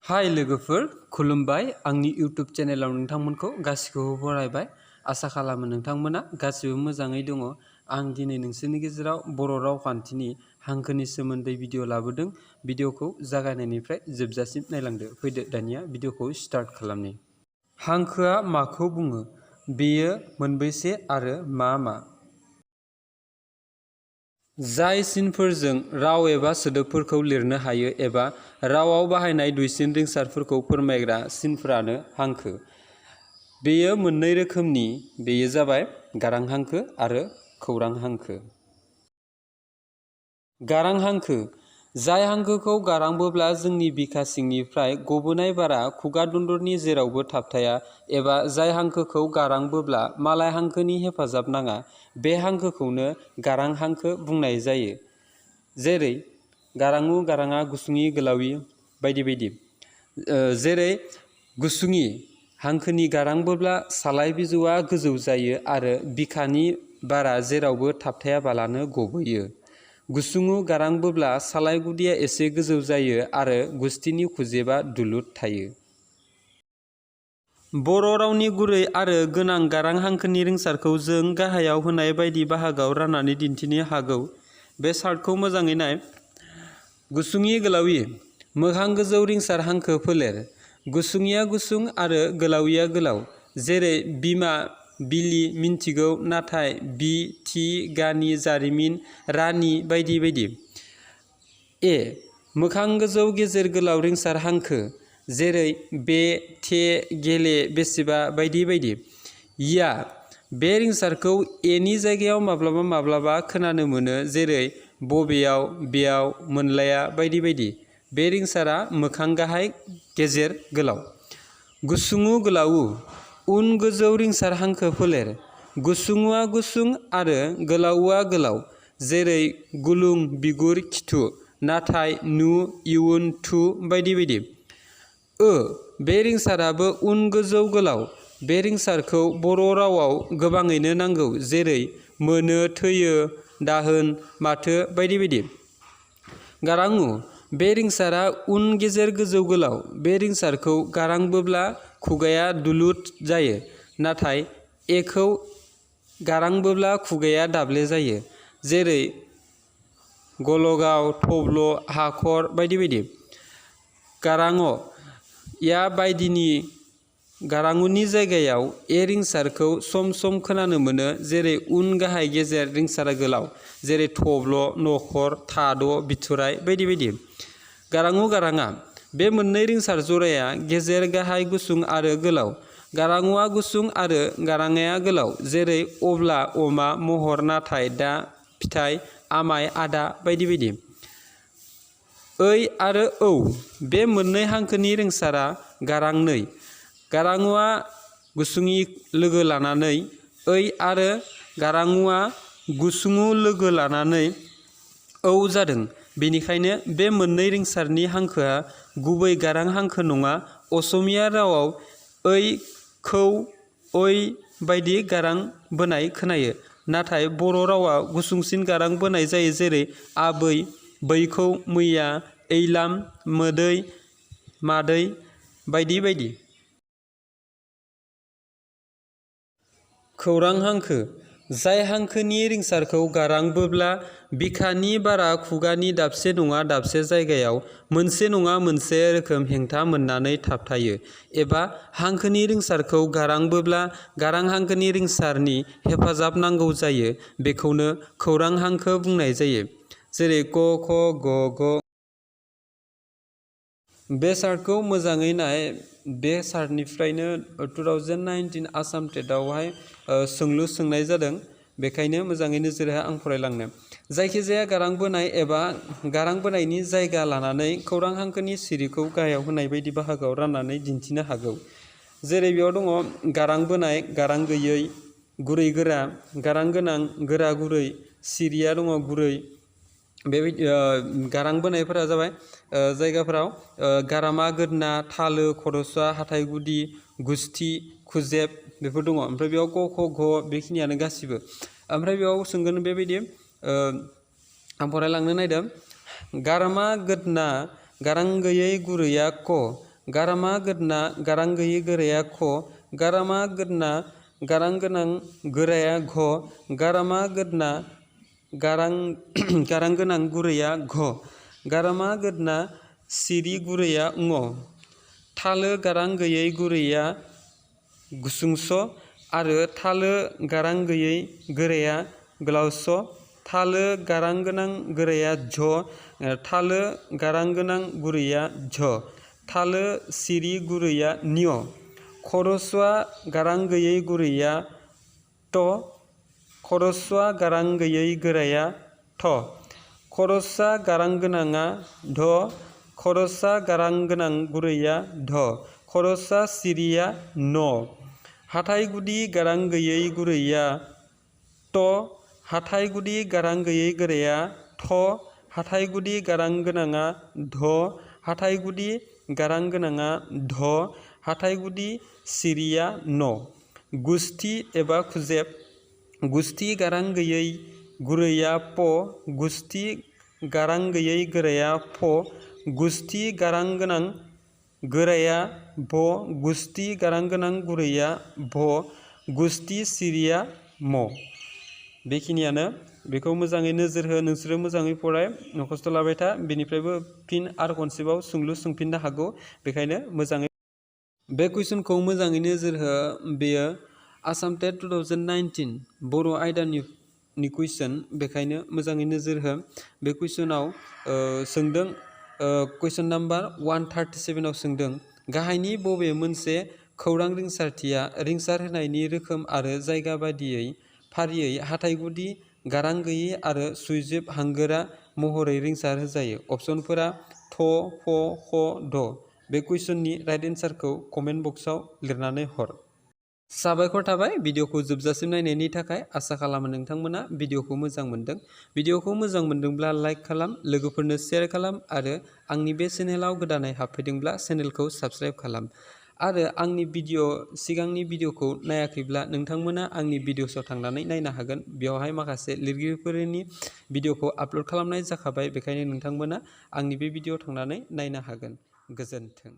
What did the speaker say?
हाय लोगोफोर खुलुमबाय आंनि इउट्यूब चेनेलाव नोंथांमोनखौ गासिखौबो बरायबाय आसा खालामो नोंथांमोना गासिबो मोजाङै दङ। आं दिनै नोंसोरनि गेजेराव बर' रावखान्थिनि हांखोनि सोमोन्दै भिडिअ लाबोदों। भिडिअखौ जागायनायनिफ्राय जोबजासिम नायलांदो। फैदो दानिया भिडिअखौ स्टार्ट खालामनि। हांखोआ माखौ बुङो? बेयो मोनबेसे आरो मा मा? जाय सिनफोरजों राव एबा सोदोबफोरखौ लिरनो हायो एबा रावाव बाहायनाय दुइसिन रिंसारफोरखौ फोरमायग्रा सिनफोरानो हांखो। बेयो मोननै रोखोमनि, बेयो जाबाय गारां हांखो आरो खौरां हांखो। गारां हांखो, जाय हांखोखौ गारांबोब्ला जोंनि बिखा सिंनिफ्राय गबोनाय बारा खुगा दन्दरनि जेरावबो थाबथाया एबा जाय हांखोखौ गारांबोब्ला मालाय हांखोनि हेफाजाब नाङा, बे हांखोखौनो गारां हांखो बुंनाय जायो। जेरै गाराङु, गाराङा, गुसुङि, गोलावि बायदि बायदि। जेरै गुसुङि हांखोनि गारांबोब्ला सालाय बिजौआ गोजौ जायो आरो बिखानि बारा जेरावबो थाबथायाबालानो गबोयो। गुसुङु गारांबोब्ला सालाय गुदिया एसे गोजौ जायो आरो गुस्थिनि खुजेबा दुलुर थायो। बर' रावनि गुरै आरो गोनां गारां हांखोनि रिंसारखौ जों गाहायाव होनाय बायदि बाहागोआव राननानै दिन्थिनो हागौ। बे चार्टखौ मोजाङै नाय। गुसुङि, गोलावि, मोखां गोजौ रिंसार हांखो फोलेर। गुसुङिया गुसुं आरो गोलाविया गोलाव। जेरै बिमा, बिलि, मिन्थिगौ, नाथाय, बि, थि, गानि, जारिमिन, रानि बायदि बायदि। ए मोखां गोजौ गेजेर गोलाव रिंसार हांखो। जेरै बे, थे, गेले, बेसेबा बायदि बायदि। या बे रिंसारखौ एनि जायगायाव माब्लाबा माब्लाबा खोनानो मोनो, जेरै बबेयाव, बेयाव, मोनलाया बायदि बायदि। बे रिंसारा मोखां गाहाय गेजेर गोलाव। गुसुङु, गोलावु, उन गोजौ रिंसार हांखो फोलेर। गुसुङुआ गुसुं आरो गोलावुआ गोलाव। जेरै गुलुं, बिगुर, खिथु, नाथाय, नु, इयुन, थु बायदि बायदि। बे रिंसाराबो उन गोजौ गोलाव। बे रिंसारखौ बर' रावाव गोबाङैनो नांगौ, जेरै मोनो, थैयो, दाहोन, माथो बायदि बायदि। गाराङु, बे रिंसारा उन गेजेर गोजौ गोलाव। बे रिंसारखौ गारांबोब्ला खुगाया दुलुर जायो, नाथाय एखौ गारांबोब्ला खुगाया दाब्ले जायो। जेरै गलगाव, थब्ल', हाखर बायदि बायदि। गाराङ' या बायदिनि गाराङुनि जायगायाव ए रिंसारखौ सम सम खोनानो मोनो, जेरै उन गाहाय गेजेर रिंसारा गोलाव। जेरै थब्ल', नखर, थाद', बिथराय बायदि बायदि। गाराङु, गाराङा, बे मोननै रिंसार जराया गेजेर गाहाय गुसुं आरो गोलाव। गाराङुआ गुसुं आरो गाराङाया गोलाव। जेरै अब्ला, अमा, महर, नाथाय, दा, फिथाइ, आमाय, आदा बायदि बायदि। ओइ आरो औ, बे मोननै हांखोनि रिंसारा गारांनै। गाराङुआ गुसुङि लोगो लानानै ओइ आरो गाराङुआ गुसुङु लोगो लानानै औ जादों। बेनिखायनो बे मोननै रिंसारनि हांखोआ गुबै गारां हांखो नङा। असमिया रावाव ओइ खौ ओइ बायदि गारां बोनाय खोनायो, नाथाय बर' रावाव गुसुंसिन गारां बोनाय जायो, जेरै आबै, बैखौ, मैया, ऐलाम, मोदै, मादै बायदि बायदि। खौरां हांखो, जाय हांखोनि रिंसारखौ गारांबोब्ला बिखानि बारा खुगानि दाबसे नङा दाबसे जायगायाव मोनसे नङा मोनसे रोखोम हेंथा मोननानै थाबथायो, एबा हांखोनि रिंसारखौ गारांबोब्ला गारां हांखोनि रिंसारनि हेफाजाब नांगौ जायो, बेखौनो खौरां हांखो बुंनाय जायो। जेरै क, ख, ग, घ। बे चार्टखौ मोजाङै नाय। बे चार्टनिफ्रायनो 2019 आसाम टेटआवहाय सोंलु सोंनाय जादों, बेखायनो मोजाङै नोजोर हो, आं फरायलांनो। जायखिजाया गारां बोनाय एबा गारां बोनायनि जायगा लानानै खौरां हांखोनि सिरिखौ गाहायाव होनाय बायदि बाहागोआव राननानै दिन्थिनो हागौ। जेरै बेयाव दङ गारां बोनाय, गारां गैयै, गुरै गोरा, गारां गोनां, गोरा गुरै, सिरिया दङ गुरै। बेबायदि गारां बोनायफोरा जाबाय जायगाफोराव गारामा गोदना, थालो, खर'सा, हाथाइ गुदि, गुस्थि, खुजेब बेफोर दङ। ओमफ्राय बेयाव क, ख, घ बेखिनियानो गासिबो। ओमफ्राय बेयाव सोंगोन बेबायदि, आं फरायलांनो नायदों। गारामा गोदना गारां गैयै गुरैया क, गारामा गोदना गारां गैयै गोराया ख। गारामा गोदना गारां गोनां गोराया घ। गारामा गोदना गारां गोनां गुरैया घ। गारामा गोदना सिरि गुरैया ङ। थालो गारां गैयै गुरैया गुसुंस आरो थालो गारां गैयै गोराया गोलावस। थालो गारां गोनां गोराया झ। थालो गारां गोनां गुरैया झ। थालो सिरि गुरैया ञ। खर'सुआ गारां गैयै गुरैया ट। खर'सुआ गारां गैयै गोराया थ। खर'सा गारां गोनाङा ध। खर'सा गारां गोनां गुरैया ध। खर'सा सिरिया न। हाथाइ गुदि गारां गैयै गुरैया ट। हाथाइ गुदि गारां गैयै गोराया थ। हाथाइ गुदि गारां गोनाङा ध। हाथाइ गुदि गारां गोनाङा ध। हाथाइ गुदि सिरिया न। गुस्थि एबा खुजेब गुस्थि गारां गैयै गुरैया प। गुस्थि गारां गैयै गोराया फ। गुस्थि गारां गोनां गोराया भ। गुस्थि गारां गोनां गुरैया भ। गुस्थि सिरिया म। बेखिनियानो। बेखौ मोजाङै नोजोर हो, नोंसोरो मोजाङै फराय, मुखस्थ' लाबाय था। बेनिफ्रायबो फिन आरो खनसेबाव सोंलु सोंफिननो हागौ, बेखायनो मोजाङै बे कुइसनखौ मोजाङै नोजोर हो। बेयो आसाम टेट 2019 बर' आयदानि कुइसन, बेखायनो मोजाङै नोजोर हो। बे कुइसनाव सोंदों, कुइसन नाम्बार 137आव सोंदों, गाहायनि बबे मोनसे खौरां रिंसारथिया रिंसार होनायनि रोखोम आरो जायगा बादियै फारियै हाथाइ गुदि गारां गैयै आरो सुइजेब हांगोरा महरै रिंसार होजायो? अपसनफोरा थ, फ, ख, ध। बे कुइसननि राइट एन्सारखौ कमेन्ट बक्सआव लिरनानै हर। साबायखर थाबाय भिडिअखौ जोबजासिम नायनायनि थाखाय। आसा खालामो नोंथांमोना भिडिअखौ मोजां मोनदों। भिडिअखौ मोजां मोनदोंब्ला लाइक खालाम, लोगोफोरनो शेयार खालाम आरो आंनि बे चेनेलाव गोदानै हाबफैदोंब्ला चेनेलखौ साबस्क्राइब खालाम। आरो आंनि सिगांनि भिडिअखौ नायाखैब्ला नोंथांमोना आंनि भिडिअसआव थांनानै नायनो हागोन। बेवहाय माखासे लिरगिरिफोरनि भिडिअखौ आपल'ड खालामनाय जाखाबाय, बेखायनो नोंथांमोना आंनि बे भिडिअआव थांनानै नायनो हागोन। गोजोन्थों।